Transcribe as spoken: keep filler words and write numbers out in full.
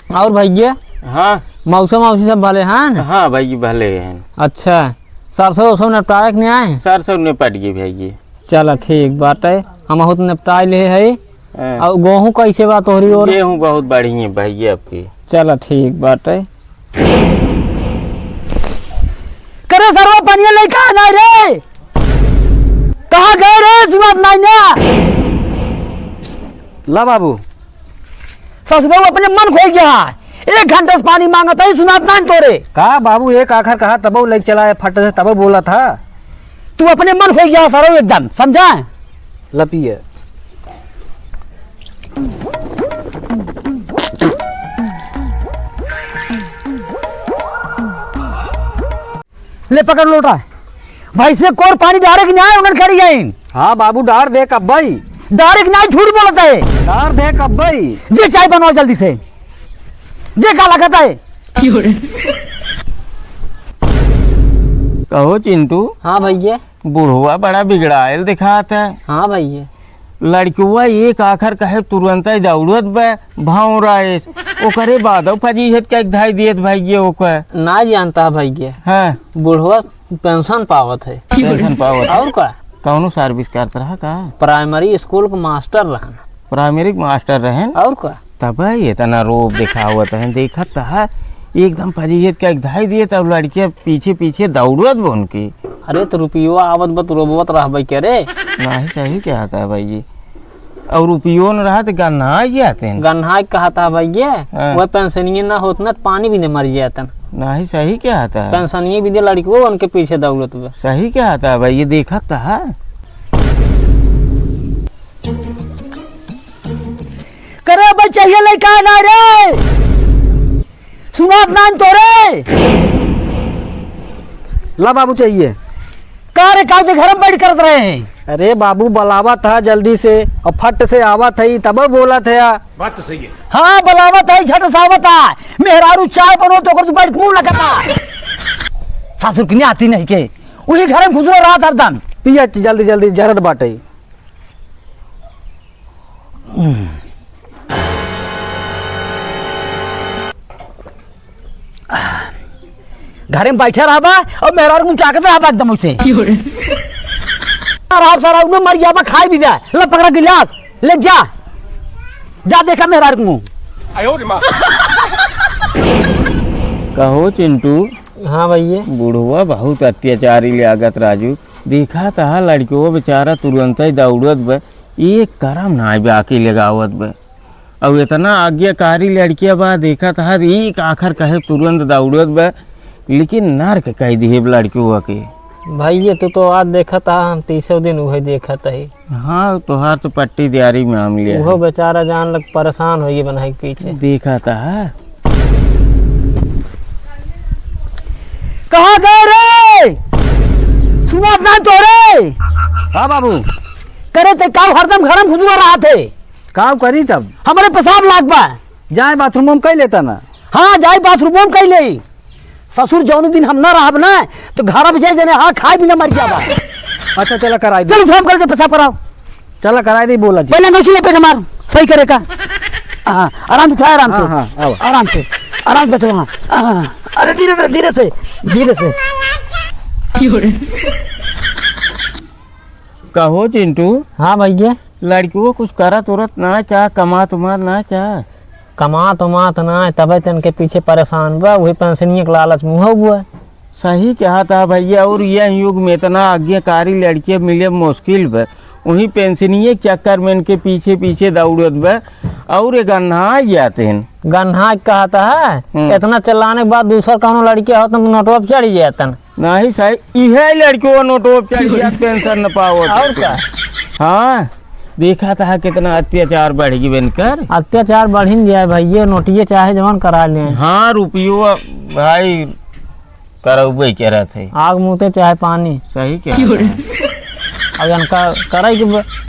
और भैया? हाँ। मौसा मौसी सब भले हैं? हाँ भैया, भले हैं। अच्छा, सरसों ओसों निपटाए कि नाहीं? सरसों निपट गई भैया। चला ठीक बाटे, हमहू तो निपटाए ले है। हाँ। और गेहूं कैसे बा तोहरी ओर? गेहूं बहुत बढ़िया भैया आपकी। चला ठीक बाटे। करे सरवा पनिया लइका ना रे? कहाँ गए रे? सुनात नाहीं ना। ला बाबू। ससुरऊ अपने मन खोई गया है। एक घंटा से पानी मांगत है, सुनात नाहीं तोरे। का बाबू, एक आखर कहा तबो लइके चला है, फट से तबो बोला था। तू अपने मन खोई गया सरऊ एकदम, समझा? लपिए। ले पकड़ लोटा। भैंसे कोर पानी डारे कि नाहीं, उन्हन खड़ी गई। हाँ बाबू, डार दे कब्बई। डारे कि नाहीं, झूठ बोलत है। डार दे कब्बई। जे चाय बनाओ जल्दी से, जे का लगत है। कहो चिंटू। हाँ भैया। बुढ़वा बड़ा बिगड़ायल दिखात है। हाँ भैया। लड़कवा एक आखर कहे तुरंतै दौड़त बे, भौंराइस। ओकरे बादौ फजीहत के धाई दियत भैया ओकर। ना जानता है भैया। हाँ। बुढ़वा पेंशन पावत है। पेंशन पावत है। और का? कौनो सर्विस करत रहा का? प्राइमरी स्कूल के मास्टर रहन। प्राइमरी के मास्टर रहन? और का? तबै एतना रोब देखावत हैं, देखत त है, एकदम फजीहत के धाई दिए, तब लड़के पीछे पीछे दौड़त बा उनके। अरे, तो रुपियो आवत बा, तो रोबवत रहबै के रे? नाहीं, सही कहत है भाई जी। और रुपियो न रहा तो गन्हाई जाते हैं। गन्हाई कहत है भाई ये, हाँ। वह पेंशनिये ना होत ना, तो पानी भी न मर जातन। नाहीं, सही कहत है। पेंशनिये भी दे लड़को, उनके पीछे दौड़त बा। सही कहत है भाई, ये देखत त है। करे बचैया लइका ना रे, सुनात नाहीं तोरे। ला बाबू चाहिए। का रे, का जे घर में बैठ करत रहे हैं? अरे बाबू, बलावत है जल्दी से, और फट से आवत है, तब बोलत है। बात तो सही है। हाँ, बलावत है, झट से आवत है। मेहरारू चाय बनो तो ओकर से बैठ के मुंह लकता। ससुर के नहीं आती नहीं के, वही घर में घुसरो रहत हरदम। पिया जल्दी जल्दी, जरत बाटे। घरे में बैठे रहबा और मेहरारू मुँह ताकत रहबा एकदम उसे। क्यों रे? और आप सारा उन्हें मर जाबा, खाए भी जाए। ले पकड़ा गिलास, ले जा, जा देखा मेहरारू के मुँह। आयो रे माँ। कहो चिंटू। हाँ भैया। बुढ़वा बहुत अत्याचारी लागत राजू। देखा तहा लड़कियों बेचारा तुरंतै दौड़त बा, एक करम नाई बाकी लगावत बा। अब इतना आज्ञाकारी लड़किया बा, देखा तहा एक आखर कहे तुरंत दौड़त बा, लेकिन नर्क कह दिहे लड़कियों के। भैया तू तो आज देखा तहा, हम तीसरे दिन उहे देखत है। हाँ, तोहार तो पट्टी दियारी में आम लिया उहो है। बेचारा जान लग परेशान होइए बनाई के पीछे। देखा तहा। कहाँ गए रे? सुनात ना तोरे? हाँ बाबू। करे ते काऊ हरदम घर में घुसुआ रहत है? काऊ करी तब? हमरे पेशाब लाग बा। जाए बाथरूम में कई लेता ना। हाँ, जाए बाथरूम में कई ले। ससुर जौन दिन हम ना रहब ना, तो घर में जाए जने हाँ खाए बिना मर जाबा। अच्छा, चला कराई दे। चल, उठा, हम कर दे, पेशाब कराओ। चला कराई दे, बोला जी। पहले नौची ले पेट मार, सही करे का। हाँ, आराम से उठा, आराम से। हाँ, हाँ, आओ। आराम से, आराम से बचवा, हाँ। हाँ, अरे धीरे से, धीरे से, धीरे से। कहो चिंटू। हाँ भैया। लड़कियों कुछ करत उरत ना क्या, कमात उमात ना क्या? कमात उमात ना, तबे तन के पीछे परेशान बा, वही पेंशनिये के लालच मुँह हुआ। सही कहा था भैया, और यह युग में इतना आज्ञाकारी लड़के मिले मुश्किल बा, वही पेंशनिये के चक्कर में इनके पीछे पीछे दौड़त बा, और ये गन्हा जाते हैं। गन्हा कहता है, हम्म। इतना चिल्लाने के बाद दूसर कौनो लड़के हो तो नोटवा पे चढ़ जातन। नहीं सही, इहे लड़कियों नोटो पे चढ़ गया, पेंशन न पावत। और का? हाँ, देखा था कितना अत्याचार बढ़ गई बनकर। अत्याचार बढ़िन गया है भैया, नोटिये चाहे जवान करा ले। हाँ, रुपयो भाई करौबे के रहते। आग मुँहते चाहे पानी। सही कह रहे हैं। अब इनका करे के ब-,